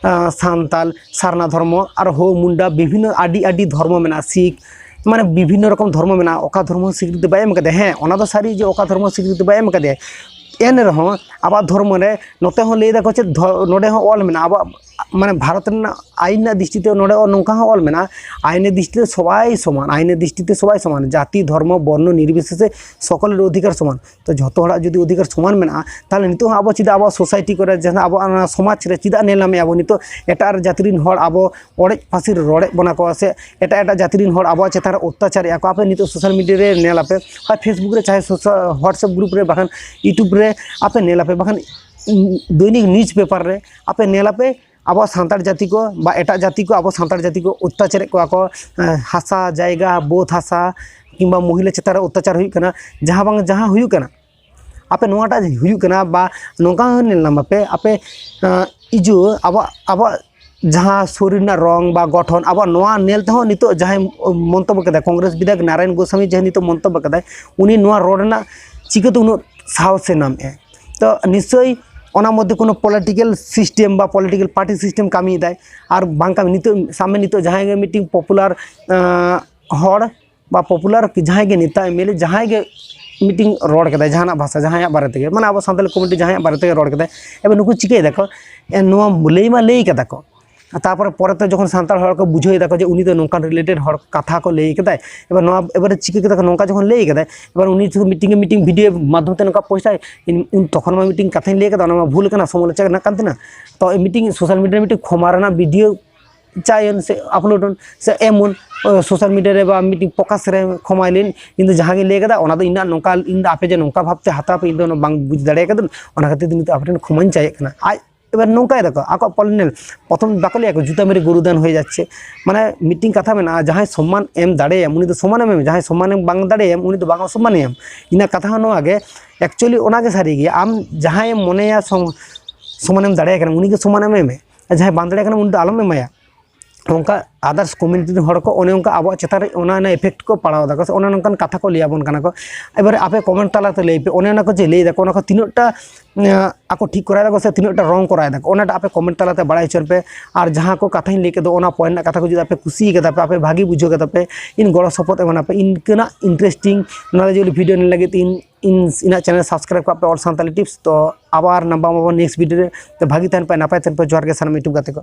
ᱟᱸ, ᱥᱟᱱᱛᱟᱞ, ᱥᱟᱨᱱᱟ ᱫᱷᱚᱨᱢᱚ, ᱟᱨ ᱦᱳ, ᱢᱩᱱᱰᱟ, ᱵᱤᱵᱷᱤᱱᱱᱚ ᱟᱹᱰᱤ ᱟᱹᱰᱤ ᱫᱷᱚᱨᱢᱚ ᱢᱮᱱᱟᱜᱼᱟ, ᱥᱤᱠᱷ, ᱢᱟᱱᱮ ᱵᱤᱵᱷᱤᱱᱱᱚ ᱨᱚᱠᱚᱢ ᱫᱷᱚᱨᱢᱚ ᱢᱮᱱᱟᱜᱼᱟ, ᱚᱠᱟ ᱫᱷᱚᱨᱢᱚ ᱦᱚᱸ ᱥᱤᱠᱨᱤᱛᱤ ᱵᱟᱭ ᱮᱢ ᱠᱟᱫᱮᱭᱟ᱾ ᱦᱮᱸ, ᱚᱱᱟ ᱫᱚ ᱥᱟᱹᱨᱤ ᱡᱮ ᱚᱠᱟ ᱫᱷᱚᱨᱢᱚ ᱦᱚᱸ ᱥᱤᱠᱨᱤᱛᱤ ᱵᱟᱭ ᱮᱢ ᱠᱟᱫᱮᱭᱟ, ᱮᱱ ᱨᱮᱦᱚᱸ ᱟᱵᱚᱣᱟᱜ ᱫᱷᱚᱨᱢᱚ ᱨᱮ ᱱᱚᱛᱮ ᱦᱚᱸ ᱞᱟᱹᱭ ᱫᱟᱠᱚ ᱪᱮᱫ ᱫᱷᱚ-, ᱱᱚᱰᱮ ᱦᱚᱸ ᱚᱞ ᱢᱮᱱᱟᱜᱼᱟ, ᱟᱵᱚᱣᱟᱜ ᱢᱟᱱᱮ ᱵᱷᱟᱨᱚᱛ ᱨᱮᱱᱟᱜ ᱟᱭᱤᱱ ᱨᱮᱱᱟᱜ ᱫᱨᱤᱥᱴᱤ ᱛᱮ ᱱᱚᱰᱮ ᱱᱚᱝᱠᱟ ᱦᱚᱸ ᱚᱞ ᱢᱮᱱᱟᱜᱼᱟ, ᱟᱭᱤᱱ ᱨᱮ ᱫᱨᱤᱥᱴᱤ ᱛᱮ ᱥᱚᱵᱟᱭ ᱥᱚᱢᱟᱱ, ᱟᱭᱤᱱ ᱨᱮ ᱫᱨᱤᱥᱴᱤ ᱛᱮ ᱥᱚᱵᱟᱭ ᱥᱚᱢᱟᱱ, ᱡᱟᱹᱛᱤ, ᱫᱷᱚᱨᱢᱚ, ᱵᱚᱨᱱᱚ ᱱᱤᱨᱵᱤᱥᱮᱥᱮ ᱥᱚᱠᱚᱞᱮᱨ ᱚᱫᱷᱤᱠᱟᱨ ᱥᱚᱢᱟᱱ᱾ ᱛᱚ ᱡᱷᱚᱛᱚ ᱦᱚᱲᱟᱜ ᱡᱩᱫᱤ ᱚᱫᱷᱤᱠᱟᱨ ᱥᱚᱢᱟᱱ ᱢᱮᱱᱟᱜᱼᱟ, ᱛᱟᱦᱚᱞᱮ ᱱᱤᱛᱚᱜ ᱦᱚᱸ ᱟᱵᱚ ᱪᱮᱫᱟᱜ ᱟᱵᱚᱣᱟᱜ ᱥᱳᱥᱟᱭᱴᱤ ᱠᱚᱨᱮ, ᱡᱟᱦᱟᱸ ᱟᱵᱚᱣᱟᱜ ᱚᱱᱟ ᱥᱚᱢᱟᱡᱽ ᱨᱮ ᱪᱮᱫᱟᱜ ᱧᱮᱞ ᱧᱟᱢᱮᱫᱼᱟ ᱵᱚ ᱱᱤᱛᱚᱜ ᱮᱴᱟᱜ ᱡᱟᱹᱛᱤ ᱨᱮᱱ ᱦᱚᱲ ᱟᱵᱚ ᱚᱲᱮᱡ ᱯᱟᱹᱥᱤᱨ ᱨᱚᱲᱮᱫ ᱵᱚᱱᱟ ᱠᱚ, ᱥᱮ ᱮᱴᱟᱜ ᱮᱴᱟᱜ ᱡᱟᱹᱛᱤ ᱨᱮᱱ ᱦᱚᱲ ᱟᱵᱚᱣᱟᱜ ᱪᱮᱛᱟᱱ ᱨᱮ ᱚᱛᱛᱟᱪᱟᱨᱮᱫᱼᱟ ᱠᱚ? ᱟᱯᱮ ᱱᱤᱛᱚᱜ ᱥᱳᱥᱟᱞ ᱢᱤᱰᱤᱭᱟ ᱨᱮ ᱧᱮᱞ ᱟᱯᱮ, ᱟᱨ ᱯᱷᱮᱥᱵᱩᱠ ᱨᱮ, ᱪᱟᱦᱮ ᱥᱳᱥᱟᱞ WhatsApp ᱜᱨᱩᱯ ᱨᱮ, ᱵᱟᱠᱷᱟᱱ YouTube ᱨᱮ ᱟᱯᱮ ᱧᱮᱞ ᱟᱯᱮ, ᱵᱟᱠᱷᱟᱱ ᱫᱚᱭᱱᱤᱠ ᱱᱤᱭᱩᱡᱽ ᱯᱮᱯᱟᱨ ᱨᱮ ᱟᱯᱮ ᱧᱮᱞ ᱟᱯᱮ, ᱟᱵᱚ ᱥᱟᱱᱛᱟᱲ ᱡᱟᱹᱛᱤ ᱠᱚ ᱵᱟ ᱮᱴᱟᱜ ᱡᱟᱹᱛᱤ ᱠᱚ ᱟᱵᱚ ᱥᱟᱱᱛᱟᱲ ᱡᱟᱹᱛᱤ ᱠᱚ ᱚᱛᱛᱟᱪᱟᱨᱮᱫ ᱠᱚᱣᱟ ᱠᱚ, ᱮᱸ, ᱦᱟᱥᱟ ᱡᱟᱭᱜᱟ, ᱵᱟᱹᱫᱽ ᱦᱟᱥᱟ, ᱠᱤᱝᱵᱟ ᱢᱚᱦᱤᱞᱟ ᱪᱮᱛᱟᱱ ᱨᱮ ᱚᱛᱛᱟᱪᱟᱨ ᱦᱩᱭᱩᱜ ᱠᱟᱱᱟ, ᱡᱟᱦᱟᱸ ᱵᱟᱝ ᱡᱟᱦᱟᱸ ᱦᱩᱭᱩᱜ ᱠᱟᱱᱟ, ᱟᱯᱮ ᱱᱚᱣᱟᱴᱟᱜ ᱦᱩᱭᱩᱜ ᱠᱟᱱᱟ ᱵᱟ ᱱᱚᱝᱠᱟ ᱦᱚᱸ ᱧᱮᱞ ᱧᱟᱢ ᱟᱯᱮ, ᱟᱯᱮ, ᱮᱸ, ᱤᱡᱩ ᱟᱵᱚᱣᱟᱜ, ᱟᱵᱚᱣᱟᱜ ᱡᱟᱦᱟᱸ ᱥᱚᱨᱤᱨ ᱨᱮᱱᱟᱜ ᱨᱚᱝ ᱵᱟ ᱜᱚᱴᱷᱚᱱ, ᱟᱵᱚᱣᱟᱜ ᱱᱚᱣᱟ ᱧᱮᱞ ᱛᱮᱦᱚᱸ ᱱᱤᱛᱚᱜ ᱡᱟᱦᱟᱸᱭ ᱢᱚᱱᱛᱚᱵᱵᱚ ᱠᱮᱫᱟ, ᱠᱚᱝᱜᱨᱮᱥ ᱵᱤᱫᱷᱟᱭᱚᱠ ᱱᱟᱨᱟᱭᱚᱱ ᱜᱳᱥᱟᱢᱤ ᱡᱟᱦᱟᱸᱭ ᱱᱤᱛᱚᱜ ᱢᱚᱱᱛᱚᱵᱵᱚ ᱠᱮᱫᱟᱭ, ᱩᱱᱤ ᱱᱚᱣᱟ ᱨᱚᱲ ᱨᱮᱱᱟᱜ ᱪᱤᱠᱟᱹᱛᱮ ᱩᱱᱟᱹᱜ ᱥᱟᱦᱚᱥᱮ ᱧᱟᱢᱮᱫᱼᱟ? ᱛᱚ ᱱᱤᱥᱪᱳᱭ ᱚᱱᱟ ᱢᱚᱫᱽᱫᱷᱮ ᱠᱳᱱᱳ ᱯᱚᱞᱤᱴᱤᱠᱮᱞ ᱥᱤᱥᱴᱮᱢ ᱵᱟ ᱯᱚᱞᱤᱴᱤᱠᱮᱞ ᱯᱟᱨᱴᱤ ᱥᱤᱥᱴᱮᱢ ᱠᱟᱹᱢᱤᱭᱮᱫᱟᱭ᱾ ᱟᱨ ᱵᱟᱝ ᱠᱟᱹᱢᱤ, ᱱᱤᱛᱚᱜ ᱥᱟᱢᱱᱮ ᱱᱤᱛᱚᱜ ᱡᱟᱦᱟᱸᱭ ᱜᱮ ᱢᱤᱫᱴᱤᱱ ᱯᱚᱯᱩᱞᱟᱨ, ᱟᱸ, ᱦᱚᱲ ᱵᱟ popular ᱡᱟᱦᱟᱸᱭ ᱜᱮ ᱱᱮᱛᱟ ᱮᱢ ᱮᱞ ᱮ ᱡᱟᱦᱟᱸᱭ ᱜᱮ ᱢᱤᱴᱤᱝ ᱨᱚᱲ ᱠᱮᱫᱟᱭ ᱡᱟᱦᱟᱱᱟᱜ ᱵᱷᱟᱥᱟ, ᱡᱟᱦᱟᱸᱭᱟᱜ ᱵᱟᱨᱮ ᱛᱮᱜᱮ, ᱢᱟᱱᱮ ᱟᱵᱚ ᱥᱟᱱᱛᱟᱲ ᱠᱚᱢᱤᱴᱤ ᱡᱟᱦᱟᱸᱭᱟᱜ ᱵᱟᱨᱮ ᱛᱮᱜᱮ ᱨᱚᱲ ᱠᱮᱫᱟᱭ, ᱮᱵᱟᱨ ᱱᱩᱠᱩ ᱪᱤᱠᱟᱹᱭ ᱫᱟᱠᱚ? ᱮ, ᱱᱚᱣᱟ ᱞᱟᱹᱭ ᱢᱟ ᱞᱟᱹᱭ ᱠᱟᱫᱟ ᱠᱚ, ᱛᱟᱨᱯᱚᱨᱮ ᱯᱚᱨᱮᱛᱮ ᱡᱚᱠᱷᱚᱱ ᱥᱟᱱᱛᱟᱲ ᱦᱚᱲ ᱠᱚ ᱵᱩᱡᱷᱟᱹᱣ ᱫᱟᱠᱚ ᱡᱮ ᱩᱱᱤ ᱫᱚ ᱱᱚᱝᱠᱟᱱ related ᱦᱚᱲ ᱠᱟᱛᱷᱟ ᱠᱚ ᱞᱟᱹᱭ ᱠᱮᱫᱟᱭ, ᱮᱵᱟᱨ ᱱᱚᱣᱟ ᱮᱵᱟᱨᱮ ᱪᱤᱠᱟᱹ ᱠᱮᱫᱟ ᱠᱚ, ᱱᱚᱝᱠᱟ ᱡᱚᱠᱷᱚᱱ ᱞᱟᱹᱭ ᱠᱮᱫᱟᱭ, ᱮᱵᱟᱨ ᱩᱱᱤ ᱥᱩᱫᱷᱩ ᱢᱤᱴᱤᱝ ᱮ ᱢᱤᱴᱤᱝ video ᱢᱟᱫᱽᱫᱷᱚᱢ ᱛᱮ ᱱᱚᱝᱠᱟ ᱯᱚᱭᱥᱟᱭ, ᱤᱧ, ᱩᱱ ᱛᱚᱠᱷᱚᱱ ᱢᱟ ᱢᱤᱴᱤᱝ ᱠᱟᱛᱷᱟᱧ ᱞᱟᱹᱭ ᱠᱮᱫᱟ, ᱚᱱᱟ ᱢᱟ ᱵᱷᱩᱞ ᱠᱟᱱᱟ, ᱥᱚᱢᱟᱞᱳᱪᱚᱱᱟ ᱨᱮᱱᱟᱜ ᱠᱟᱱ ᱛᱟᱦᱮᱱᱟ᱾ ᱛᱚ ᱢᱤᱴᱤᱝ social media ᱨᱮ ᱢᱤᱫᱴᱤᱡ ᱠᱷᱚᱢᱟ ᱨᱮᱱᱟᱜ video ᱪᱟᱭᱟᱹᱧ ᱥᱮ upload ᱟᱹᱧ ᱥᱮ ᱮᱢᱚᱱ social media ᱨᱮ ᱵᱟ ᱢᱤᱫᱴᱤᱡ ᱯᱨᱚᱠᱟᱥ ᱨᱮ ᱠᱷᱚᱢᱟᱭ ᱞᱤᱧ, ᱤᱧ ᱫᱚ ᱡᱟᱦᱟᱸ ᱜᱤᱧ ᱞᱟᱹᱭ ᱠᱟᱫᱟ ᱚᱱᱟ ᱫᱚ ᱤᱧ ᱫᱚ ᱱᱚᱝᱠᱟ, ᱤᱧ ᱫᱚ ᱟᱯᱮ ᱡᱮ ᱱᱚᱝᱠᱟ ᱵᱷᱟᱵᱽᱛᱮ ᱦᱟᱛᱟᱣ ᱯᱮ, ᱤᱧ ᱫᱚ ᱚᱱᱟ ᱵᱟᱝ ᱵᱩᱡᱽ ᱫᱟᱲᱮ ᱠᱟᱫᱟᱹᱧ, ᱚᱱᱟ ᱠᱷᱟᱹᱛᱤᱨ ᱛᱮ ᱱᱤᱛᱚᱜ ᱟᱯᱮ ᱴᱷᱮᱱ ᱠᱷᱚᱢᱟᱧ ᱪᱟᱭᱮᱫ ᱠᱟᱱᱟ᱾ ᱟᱡ ᱮᱵᱟᱨ ᱱᱚᱝᱠᱟᱭ ᱫᱟᱠᱚ, ᱟᱠᱚᱣᱟᱜ personal, ᱯᱨᱚᱛᱷᱚᱢ ᱵᱟᱠᱚ ᱞᱟᱹᱭᱟ ᱠᱚ ᱡᱩᱛᱟ ᱢᱮᱨᱮ ᱜᱩᱨᱩ ᱫᱟᱱ ᱦᱚᱭ ᱡᱟᱪᱪᱷᱮ, ᱢᱟᱱᱮ ᱢᱤᱫᱴᱤᱝ ᱠᱟᱛᱷᱟ ᱢᱮᱱᱟᱜᱼᱟ, ᱡᱟᱦᱟᱸᱭ ᱥᱚᱢᱢᱟᱱ ᱮᱢ ᱫᱟᱲᱮᱭᱟᱭᱟᱢ ᱩᱱᱤ ᱫᱚ ᱥᱚᱢᱢᱟᱱ ᱮᱢ, ᱵᱟᱝ ᱫᱟᱲᱮᱭᱟᱭᱟᱢ ᱩᱱᱤ ᱫᱚ ᱵᱟᱝ ᱚᱥᱚᱢᱢᱟᱱᱮᱭᱟᱢ᱾ ᱤᱱᱟᱹ ᱠᱟᱛᱷᱟ ᱦᱚᱸ ᱱᱚᱣᱟ ᱜᱮ, actually ᱚᱱᱟ ᱜᱮ ᱥᱟᱹᱨᱤ ᱜᱮᱭᱟ, ᱟᱢ ᱡᱟᱦᱟᱸᱭᱮᱢ ᱢᱚᱱᱮᱭᱟ ᱥᱚᱢ-, ᱥᱚᱢᱟᱱᱮᱢ ᱫᱟᱲᱮᱭᱟᱭ ᱠᱟᱱᱟ ᱩᱱᱤ ᱜᱮ ᱥᱚᱢᱟᱱᱮᱢ ᱮᱢᱮ, ᱟᱨ ᱡᱟᱦᱟᱸᱭ ᱵᱟᱝ ᱫᱟᱲᱮᱭᱟᱭ ᱠᱟᱱᱟ ᱩᱱᱤ ᱫᱚ ᱟᱞᱚᱢ ᱮᱢᱟᱭᱟ᱾ ᱚᱱᱠᱟ others community ᱨᱮᱱ ᱦᱚᱲ ᱠᱚ ᱚᱱᱮ ᱚᱱᱠᱟ ᱟᱵᱚᱣᱟᱜ ᱪᱮᱛᱟᱱ ᱨᱮ ᱚᱱᱟ ᱨᱮᱱᱟᱜ effect ᱠᱚ ᱯᱟᱲᱟᱣ ᱫᱟᱠᱚ ᱥᱮ ᱚᱱᱮ ᱱᱚᱝᱠᱟᱱ ᱠᱟᱛᱷᱟ ᱠᱚ ᱞᱟᱹᱭ ᱟᱵᱚᱱ ᱠᱟᱱᱟ ᱠᱚ᱾ ᱮᱵᱟᱨᱮ ᱟᱯᱮ comment ᱛᱟᱞᱟᱛᱮ ᱞᱟᱹᱭ ᱯᱮ ᱚᱱᱮ ᱚᱱᱟ ᱠᱚ ᱡᱮ ᱞᱟᱹᱭ ᱫᱟᱠᱚ ᱚᱱᱟ ᱠᱚ ᱛᱤᱱᱟᱹᱜ ᱴᱟ, ᱮᱸ, ᱟᱠᱚ ᱴᱷᱤᱠ ᱠᱚᱨᱟᱣ ᱫᱟᱠᱚ ᱥᱮ ᱛᱤᱱᱟᱹᱜ ᱴᱟ wrong ᱠᱚᱨᱟᱣ ᱫᱟᱠᱚ, ᱚᱱᱟᱴᱟᱜ ᱟᱯᱮ comment ᱛᱟᱞᱟᱛᱮ ᱵᱟᱲᱟᱭ ᱦᱚᱪᱚᱱ ᱯᱮ᱾ ᱟᱨ ᱡᱟᱦᱟᱸ ᱠᱚ ᱠᱟᱛᱷᱟᱧ ᱞᱟᱹᱭ ᱠᱮᱫ ᱫᱚ ᱚᱱᱟ point ᱨᱮᱱᱟᱜ ᱠᱟᱛᱷᱟ ᱠᱚ ᱡᱩᱫᱤ ᱟᱯᱮ ᱠᱩᱥᱤ ᱠᱟᱫᱟ ᱯᱮ, ᱟᱯᱮ ᱵᱷᱟᱜᱮ ᱵᱩᱡᱷᱟᱹᱣ ᱠᱟᱫᱟ ᱯᱮ, ᱤᱧ ᱜᱚᱲᱚ ᱥᱚᱯᱚᱦᱚᱫ ᱮᱢᱟᱱᱟ ᱯᱮ, ᱤᱱᱠᱟᱹᱱᱟᱜ interesting knowledgeable video ᱧᱮᱞ ᱞᱟᱹᱜᱤᱫ ᱤᱧ, ᱤᱧ, ᱤᱧᱟᱹᱜ channel subscribe ᱠᱟᱜ ᱯᱮ All Santali Tips᱾ ᱛᱚ ᱟᱵᱟᱨ ᱧᱟᱯᱟᱢ ᱟᱵᱚᱱ next video ᱨᱮ᱾ ᱛᱚ ᱵᱷᱟᱜᱮ ᱛᱟᱦᱮᱱ ᱯᱮ, ᱱᱟᱯᱟᱭ ᱛᱟᱦᱮᱱ ᱯᱮ᱾ ᱡᱚᱦᱟᱨ ᱜᱮ ᱥᱟᱱᱟᱢ YouTube ᱜᱟᱛᱮ ᱠᱚ᱾